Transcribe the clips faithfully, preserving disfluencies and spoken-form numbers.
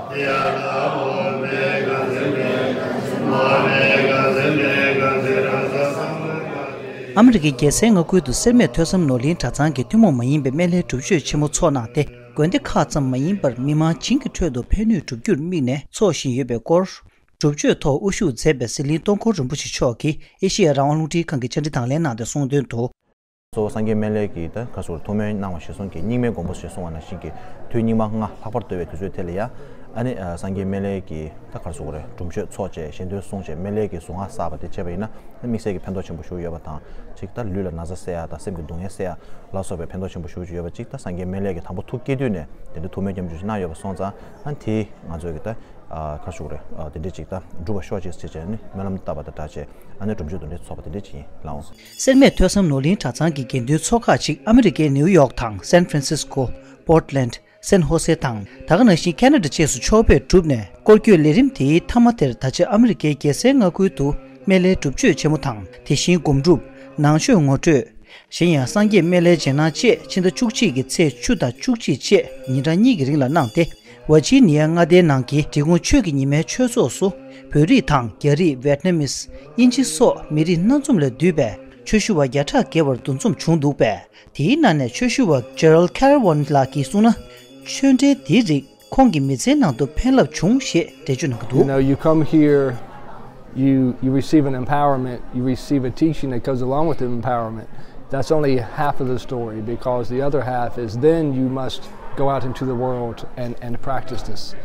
ཨ་མི་རི་ཀའི་རྒྱལ་སའི་མངའ་ཁུལ་དུ་སེར་སྨད་ཐོས་བསམ་ནོར་གླིང་གྲྭ་ཚང་གིས་ཐུན་མོང་མ་ཡིན་པའི་སྨན་བླའི་སྒྲུབ་མཆོད་ཆེན་མོ་འཚོགས་གནང་སྟེ། དགོན་སྡེ་ཁག་ཙམ་མ་ཡིན་པར་མི་མང་བྱིངས་ཀྱི་ཁྲོད་དུ་ཕན་ནུས་སྒྲུབ་རྒྱུར་དམིགས་ནས་འཚོགས་བཞིན་ཡོད་པའི་སྐོར། སྒྲུབ་མཆོད་ཐོག་དབུ་བཞུགས་མཛད་པའི་ཟི་ལིང་སྟོང་འཁོར་རིན་པོ་ཆེ་མཆོག་གིས་ཨེ་ཤེ་ཡ་རང་དབང་རླུང་འཕྲིན་ཁང་གི་བཅར་འདྲི་དང་ལེན་གནང་སྟེ་གསུངས་དོན་དུ། གཙོ་བོ་སངས་རྒྱས་སྨན་བླའི་གི་ད་ག་ཟེར་ཐུགས་སྨོན་གནང་བ་ཞེས་གསུངས་ཀྱི་རྙིང་མའི་མགོན་པོ་ཞེས་གསུངས་པ་ནང་བཞིན་གྱི་དུས་སྙིགས་མ་ལྔ་ལྷག་པར་བསྟོད་པའི་དུས་ཚོད་དེ་ལ་ཡ། ཨ་ནི་ཨ་སངས་རྒྱས་སྨན་བླའི་གི་ད་ག་ཟེར་དགོས་རེད། སྒྲུབ་མཆོད་འཚོགས་བྱས་ཞལ་འདོན་གསུངས་བྱས་སྨན་བླའི་གི་གཟུངས་སྔགས་བསགས་པ་དེ་བྱས་པ་ཡིན་ན། དམིགས་བསལ་གྱི་ཕན་ཐོགས་ཆེན་པོ་ཞིག་ཡོད་པ་དང་གཅིག་ད་ལུས་ལ་ན་ཚ་སེལ་ཡ་དང་སེམས་ཀྱི་སྡུག་བསྔལ་སེལ་ཡ་ལ་སོགས་པའི་ཕན་ཐོགས་ཆེན་པོ་ཞེ་པོ་ཅིག་ཡོད་པ་གཅིག་ད་སངས་རྒྱས་སྨན་བླའི་གི་དང་པོ་ཐུགས་བསྐྱེད་དུས་ནས་དེ་འདྲའི་ཐུགས་སྨོན་སྐྱབས་འཇུག་ཅིག་གནང་ཡོད་པ་སོང་ཙང་ཨ་དེ་ང་ཚོས་གི་ད་ཨ་ག་རེ་ཞུ་དགོས་རེད། ཨ་དེ་འདྲས་ཅིག་ད་འགྲུབ་པ་ཤོག་ཅིག་ཟེར་བྱས་ནས་སྨོན་ལམ་བཏབ་པ་དང་སྦྲགས་བྱས་ཨ་ནི་སྒྲུབ་མཆོད་དེ་འདྲས་ཚོགས་པ་དེ་འདྲས་ཅིག་ཡིན་ལགས། སེར་སྨད་ཐོས་བསམ་ནོར་གླིང་གྲྭ་ཚང་གི་དགེ་འདུན་ཚོགས་ཁག་ཅིག་ཨ་མི་རི་ཀའི་ནིའུ་ཡོག་དང་སན་ཧྥ་རན་སིས་ཀོ། པོར་ཏི་ལེན་ཌི། སན་ཧོ་སེ་དང་ད་ག་ནང་བཞིན་ཁེ་ན་ཌ་བཅས་སུ་ཕྱོགས་ཕེབས་གྲུབ་ནས། སྐོར་སྐྱོད་ལས་རིམ་དེའི་མཐའ་མ་དེར་ད་ཆ་ཨ་མི་རི་ཀའི་རྒྱལ་སའི་མངའ་ཁུལ་དུ་སྨན་བླའི་སྒྲུབ་མཆོད་ཆེན་མོ་དང་དེ་བཞིན་སྒོམ་སྒྲུབ། ནང་མཆོད་ངོ་སྤྲོད། གཞན་ཡང་སངས་རྒྱས་སྨན་བླའི་རྗེས་གནང་བཅས་ཕྱི་ཟླ་བཅུ་གཅིག་གི་ཚེས་བཅུ་དང་བཅུ་གཅིག་བཅས་ཉིན་གྲངས་གཉིས་ཀྱི་རིང་ལ་གནང་སྟེ། ཝར་ཇི་ནི་ཡ་མངའ་སྡེའི་ནང་གི་འབྲི་གུང་ཆོས་ཀྱི་ཉི་མའི་ཆོས་ཚོགས་སུ་བོད་རིགས་དང་རྒྱ་རིགས། ཝེད་ནམ་མིས། དབྱིན་ཇི་སོགས་མི་རིགས་སྣ་འཛོམས་ལས་འདུས་པའི་ཆོས་ཞུ་བ་བརྒྱ་ཕྲག་བརྒལ་བར་འདུ་འཛོམས་བྱུང་འདུག་པས། དེའི་ནང་ནས་ཆོས་ཞུ་བ་ཇེ་རལ་ཁེ་ར་ཝན་ལགས་ཀྱིས་གསུངས་ན། ཆོས་འབྲེལ་འདིའི་རིགས་ཁོང་གི་མི་ཚེའི་ནང་དུ་ཕན་རླབས་བྱུང་ཞེས་འགྲེལ་བརྗོད་གནང་གི་འདུག། You know, you come here, you, you receive an empowerment, you receive a teaching that goes along with the empowerment. That's only half of the story, because the other half is then you must go out into the world and, and practice this.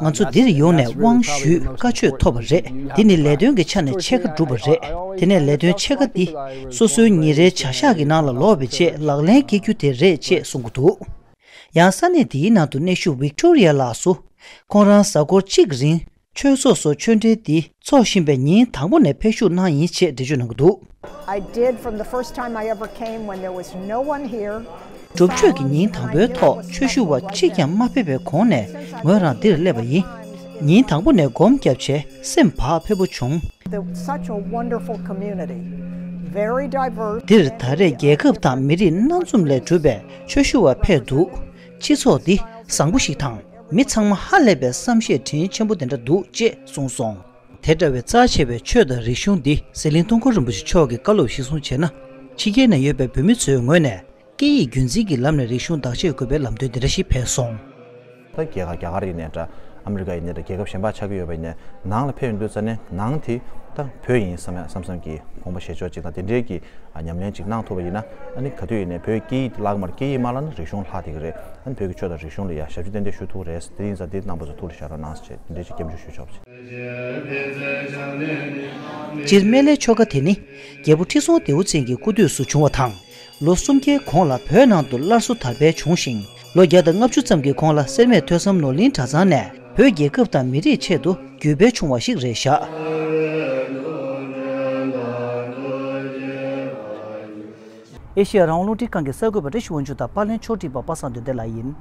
ང་ཚོ་འདིར་ཡོང་ནས་དབང་ཞུས་བཀའ་ཆོས་ཐོབ་པ་རེད། འདི་ནི་ལས་དོན་གྱི་ཆ་ནས་ཕྱེད་ཀ་གྲུབ་པ་རེད། དེ་ནས་ལས་དོན་ཕྱེད་ཀ་འདི་སོ་སོའི་ཉིན་རེའི་བྱ་གཞག་གི་ནང་ལ་ལོག་པའི་རྗེས་ལག་ལེན་འཁེལ་རྒྱུ་དེ་རེད་ཅེས་གསུང་གི་འདུག། ཡང་ས་གནས་འདིའི་ནང་དུ་གནས་བཞུགས་ཝིག་ཏོ་རི་ཡ་ལགས་སུ། ཁོང་རང་གཟའ་འཁོར་གཅིག་གི་རིང་ཆོས་ཚོགས་སུ་ཆོས་འབྲེལ་འདི་འཚོགས་བཞིན་པའི་ཉིན་དང་པོ་ནས་ཕེབས་ཞུགས་གནང་ཡིན་ཅེས་འགྲེལ་བརྗོད་གནང་གི་འདུག། I did from the first time I ever came when there was no one here. སྒྲུབ་མཆོད་ཀྱི་ཉིན་དང་པོའི་ཐོག་ཆོས་ཞུ་བ་གཅིག་ཀྱང་མ་ཕེབས་པའི་གོང་ནས་ངོས་རང་འདིར་སླེབས་པ་ཡིན། ཉིན་དང་པོ་ནས་སྒོམ་བརྒྱབ་བྱས་སེམས་བག་ཕེབས་པོ་བྱུང་། The, such a wonderful community. Very diverse. འདིར་ད་རེས་རྒྱལ་ཁབ་དང་མི་རིགས་སྣ་འཛོམས་ལས་གྲུབ་པའི་ཆོས་ཞུ་བ་ཕེབས་འདུག། སྤྱི་ཚོགས་འདི་བཟང་པོ་ཞིག་དང་མི་ཚང་མ་ཧ་ལས་པའི་བསམ་ཤེས་དྲིན་ཆེན་པོ་དེ་འདྲ་འདུག་ཅེས་གསུངས་སོང་། དེ་འདྲ་བའི་རྩ་ཆེ་བའི་ཆོས་དང་རིག་གཞུང་འདི་ཟི་ལིང་སྟོང་འཁོར་རིན་པོ་ཆེ་མཆོག་གིས་བཀའ་སློབ་གཞིར་བཟུང་བྱས་ན། ཕྱི་རྒྱལ་ནང་ཡོད་པའི་བོད་མི་ཚོའི་ངོས་ནས། སྐད་ཡིག་རྒྱུན་འཛིན་གྱི་ལམ་ནས་རིག་གཞུང་བདག་གཅེས་དགོས་པའི་ལམ་སྟོན་འདི་འདྲ་ཞིག་སྤེལ་སོང་། ད་རྒྱ་གར་རྒྱ་གར་ཡིན་ནའི་འདྲ། ཨ་མི་རི་ཀ་ཡིན་ནའི་འདྲ། རྒྱལ་ཁབ་གཞན་པ་ཆགས་ཀྱི་ཡོད་པ་ཡིན་ནའི་ནང་ལ་ཕེབས་ཡོང་དུས་ཙ་ནས་ནང་དེ་ད་བོད་ཡིན་བསམ་ཡ་བསམ་བསམ་གྱི་དགོངས་པ་བཞེས་ཕྱོགས་གཅིག་དང་དེ་འདྲའི་གི་ཉམས་ལེན་གཅིག་གནང་ཐུབ་པ་ཡིན་ན། ཨ་ནི་ག་དུས་ཡིན་ནའི་བོད་སྐད་ཡིག་བརླག་མར་སྐད་ཡིག་མ་བརླག་ན་རིག་གཞུང་བརླག་བསྡད་ཀྱི་རེད། ཨ་ནི་བོད་ཀྱི་ཆོས་དང་རིག་གཞུང་ལ་ཡ་ཞབས་ཕྱི་ཏན་ཏན་ཞུ་ཐུབ་རེད། དེ་ཡིན་ཙང་དེ་རྣམ་པ་ཚོ་ཐུགས་ལ་བཞག་རོགས་གནང་ཟེར་བྱས་དེ་འདྲའི་ཅིག་སྐྱབས་འཇུག་ཞུ་ཆོག་པ་བྱས། སྤྱིར་སྨན་བླའི་ཆོ་ག་དེ་ནི་རྒྱལ་པོ་ཁྲི་སྲོང་ལྡེའུ་བཙན་གྱི་སྐུ་དུས་སུ་བྱུང་བ་དང་། ལོ་གསུམ་བརྒྱའི་གོང་ལ་བོད་ནང་དུ་སླར་གསོ་དར་སྤེལ་བྱུང་ཞིང་། ལོ་བརྒྱ་དང་ལྔ་བཅུ་ཙམ་གྱི་གོང་ལ་སེར་སྨད་ཐོས་བསམ་ནོར་གླིང་གྲྭ་ཚང་ནས་བོད་རྒྱལ་ཁབ་དང་མི་རིགས་ཆེད་དུ་བརྒྱུད་སྤེལ་བྱུང་བ་ཞིག་རེད་བཞག། ཨེ་ཤེ་ཡ་རང་དབང་རླུང་འཕྲིན་ཁང་གི་གསར་འགོད་པ་བཀྲ་ཤིས་དབང་ཕྱུག་དང་པར་ལེན་ཕྱོགས་སྒྲིག་པ་པ་སངས་དོན་ལྡན་ལགས་ཡིན།